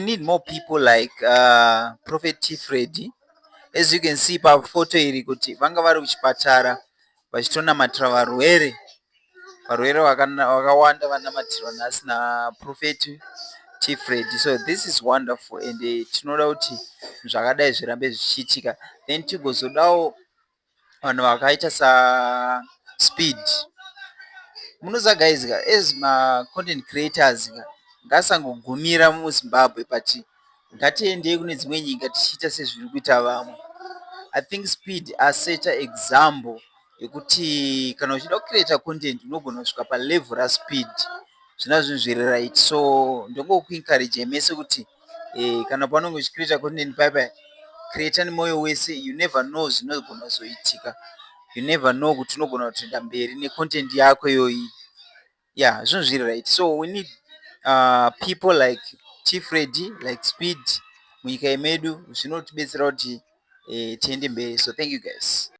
need more people like Prophet T Freddy. As you can see pafoto iri kuti vanga vari kuchipatara vachitonamatira varwere. Varwere vakawanda vanamatirwa nhasi naProphet T Freddy. So this is wonderful and tinoda kuti zvakadai zvirambe zvichiitika. Then tigozodawo vanhu vakaita saSpeed. Munoziva guys ka, as macontent creators ka, ngasangogumira muZimbabwe, but ngatiendei kune dzimwe nyika tichiita sezviri kuita vamwe. I think Speed aseta example yekuti kana uchida kucreata content, unogona kusvika palevel raSpeed. Zvina zvinhu zviri right. So ndongokuencouragei mese kuti kana paunenge uchicreata content paya paya, creata nemwoyo wese. You never know zvinogona kuzoitika. You never know kuti unogona kutoenda mberi necontent yako iyoyi. Yeah, zvinhu zviri right. So we need people like T Freddy, like Speed munyika yemedu. Zvinotibetsera kuti tiende mberi. So thank you guys.